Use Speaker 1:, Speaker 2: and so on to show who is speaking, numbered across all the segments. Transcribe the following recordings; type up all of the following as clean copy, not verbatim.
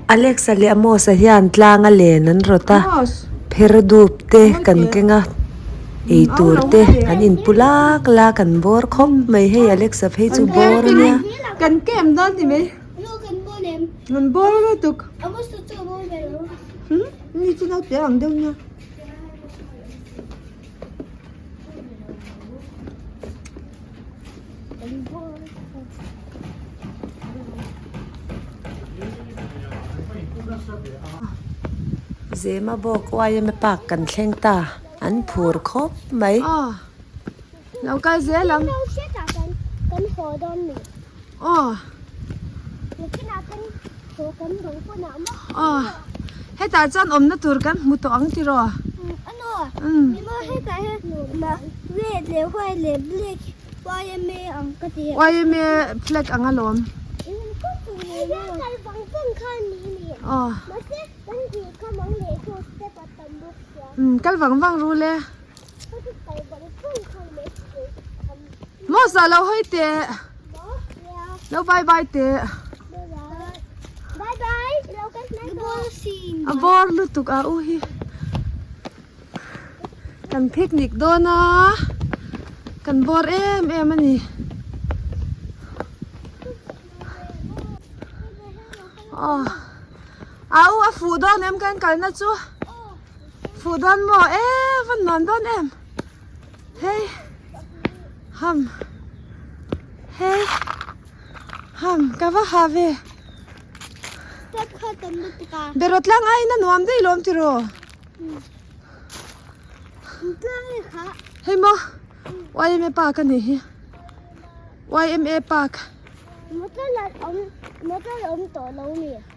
Speaker 1: Alexa leh Amos-a hian tlanga len an rawt a, pher dup te kan keng a, eitur te an inpu lak lak an bawr khawp mai hei Alexa phei chu bawr a nia. Zema bawk YMA park kan thleng ta an phur khawp mai.
Speaker 2: Aw lo kal zel ang. Aw aw hetah chuan awmna tur kan hmu tawh ang tiraw. YMA flag ang alawm. Aw. Umm kal vang vang ru le. Maw sa lo hawi teh. Lo bye bye teh. A bawr lutuk a u hi. Kan picnic dawn a kan bawr em em a ni aw au a fuh dawn em kan kalna chu fuh dawn maw e van nuam dawn em hei ham hei ham ka va ha ve beraw tlang aiin a nuam daih lawm tiraw. Hei maw YMA park a nih hi YMA park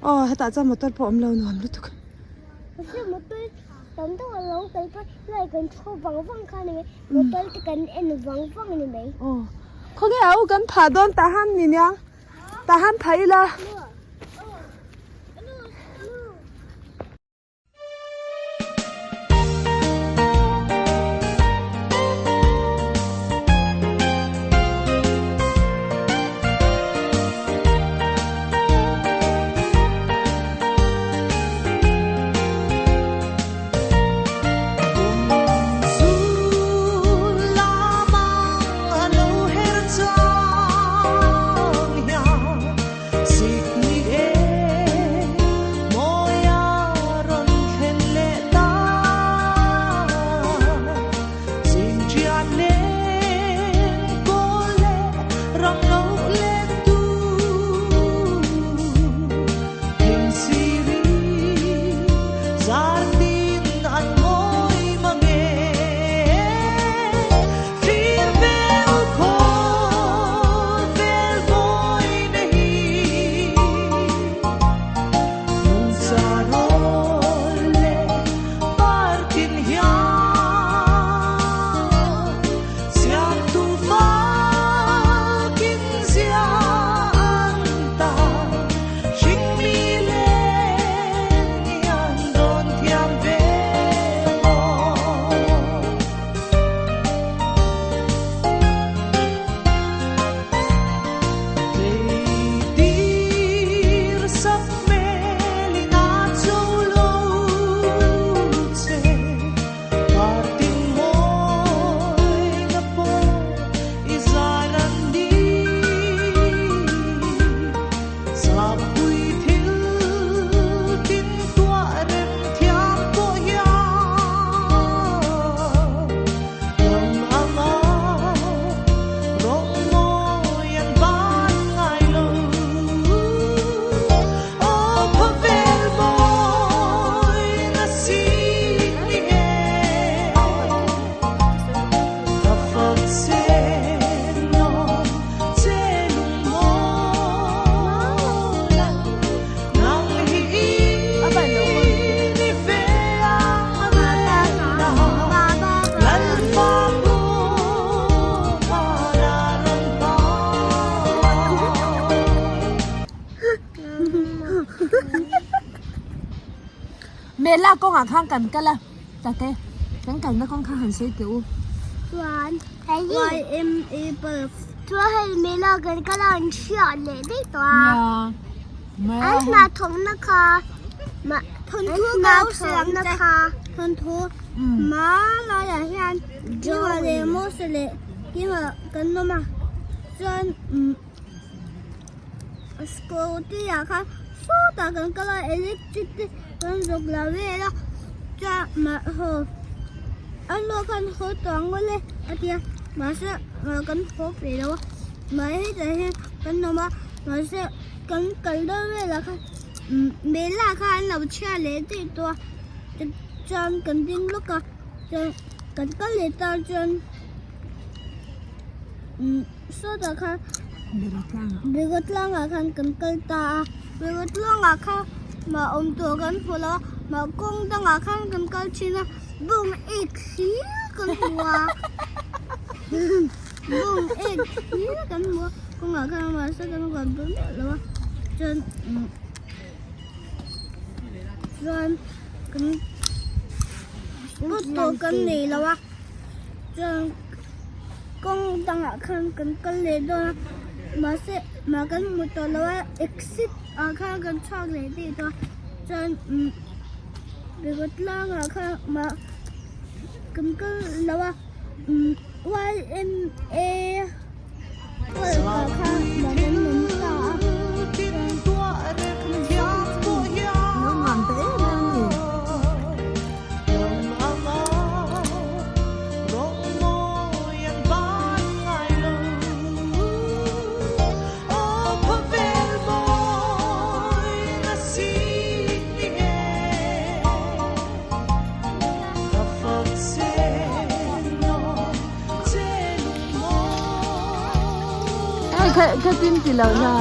Speaker 2: aw hetah chuan motor pawh awm lo nuam lutuk aw khawnge a u kan phah dawn tah han ni niang tah han phah ila. Mela kawngah khan kan kal a tate kan kalna kawng kha han sawi teh u.
Speaker 3: Chuan YMA bus chuan hei mela kan kal a an hriat leh daih tawh a.
Speaker 2: Nia.
Speaker 3: An hna thawkna kha thawnthu hna kha thawnthu hma laiah hian Kima leh Mose leh Kima kan awm a chuan scooty ah khan sawtah kan kal a electric te kan zawk la vel a chuan mah haw a nu khan haw tawh ang awle a ti a mahse kan haw ve lo a mahse hetah hian kan awm a mahse kan kal dawn velah khan mela kha an lo chhiar leh daih tawh a chuan kan ding lawk a chuan kan kal leh ta chuan sawtah khan Biakotlangah khan kan kal ta a Biakotlangah khan mah awm tur kan hmu lo a mah kawng dangah khan kan kal thin a bawng ek hlir kan hmu a bawng ek hlir kan hmu a kawngah khan mahse kan huan dawn miah lo a chuan chuan kan pawt kan nei lo a chuan. Kawng dangah khan kan kal leh dawn a mahse mah kan hmu tawh lo a exit ah khan kan chhuak leh daih tawh a chuan umm Rigot tlangah khan mah kan kal lo a umm yma park ah khan mah kan awm ta a
Speaker 2: Khatin ti lo na.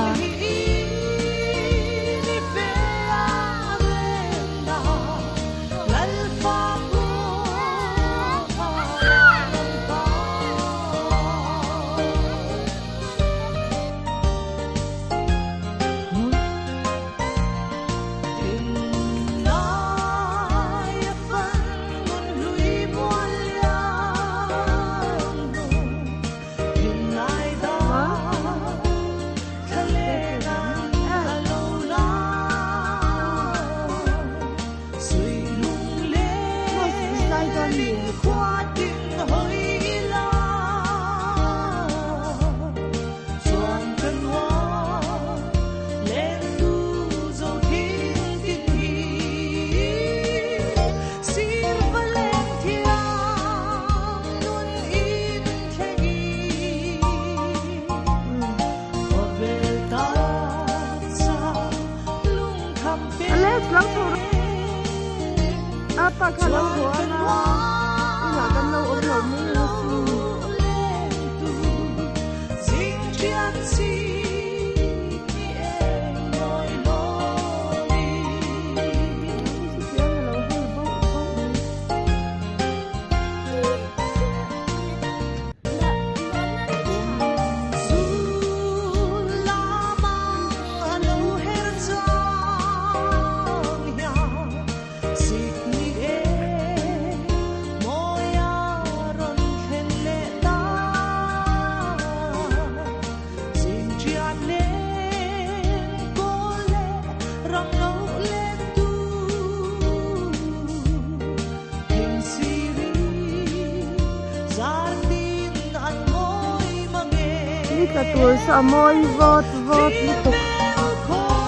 Speaker 2: Apa kha lo haw a na inah kan lo awm lo mai a sin. Ni tla tur saw a mawi vawt vawt lutuk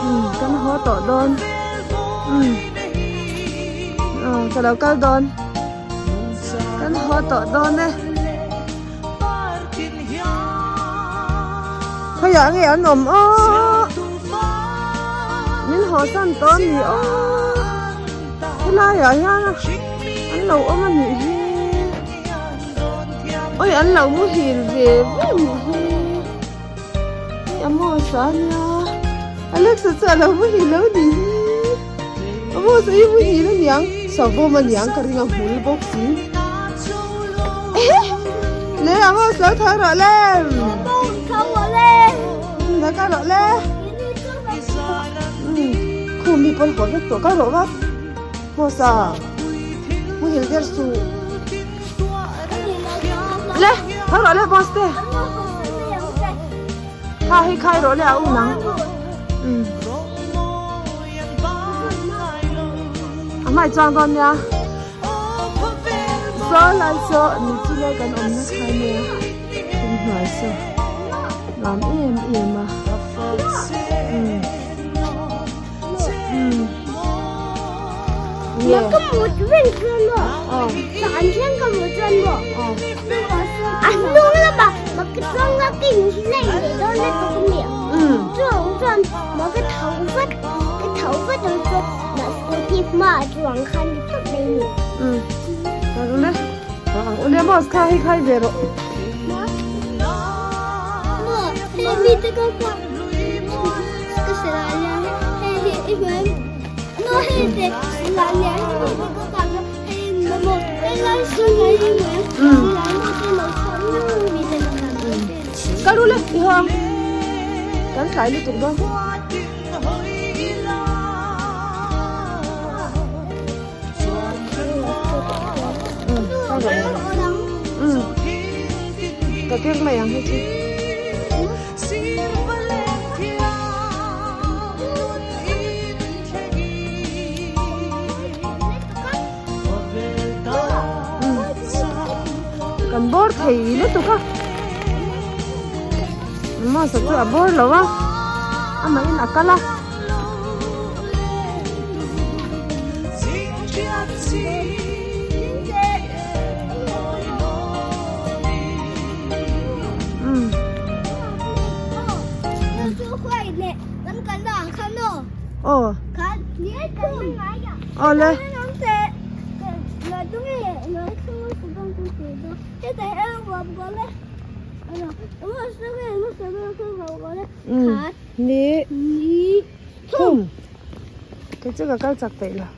Speaker 2: umm kan haw tawh dawn umm aw ka lo kal dawn kan haw tawh dawn e khawiah nge an awm aw min haw san tawh a ni aw helaiah hian an lo awm a nih hi. Oi an lo muhil ve ve nih hi hei a Amos-a ania Alexa chu a lo muhil lo nih hi Amos-a hi muhil aniang savawm aniang ka ring a hmul bawk si le Amos lo tho rawh le lo kal rawh le khum mi pawn haw vek tawh kal rawh va Amos-a muhil der suh. Le, tho rawh le boss te. Kha hei khai rawh le a u nang. Um. hmai chuang dawn nia saw lai saw ni chu lai kan awmna kha nia inhnuai saw nuam em em a umm umm nge
Speaker 3: Ka mu reng chuan maw an thleng ka mu chuan maw a hnung lamah ka chuang a ka inhlei leh dawn lutuk a mi chuang chuan ka tho vat ka tho vat ang chuan scooty hmaah chuang khan ni phawt mai a ni.
Speaker 2: Umm ule ule maw kha hei khai ve rawh.
Speaker 3: Maw hei mi te ka ka ka sela lian hei hi i hmel maw hei te sela lian mi te ka ka hei maw hei lai sawn lai hi hmel sela mi te lo chhuak mi te ka ka
Speaker 2: Kal ule i haw ang kan tlai lutuk dawn. Ka kek mai ang hei chu. Kan bawr thei lutuk a. Masa chu a bawr lo a. Amahin a kal a. Aw. Aw le. Ni. Thum. Kei chu ka kal chak peih lo.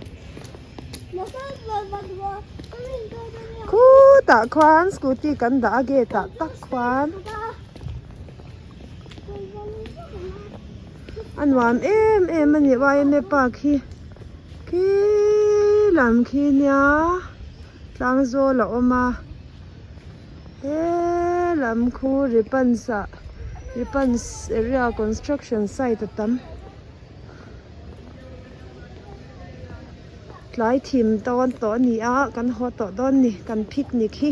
Speaker 2: Khutah khuan scooty kan dah a gate ah tak khuan a nuam em em a ni yma park hi khi lam khi nia tlang zawl a awm a he lam khu Ripans ah Ripans area construction site a tam. Tlai thim dawn tawh a ni a kan haw tawh dawn a ni kan picnic hi.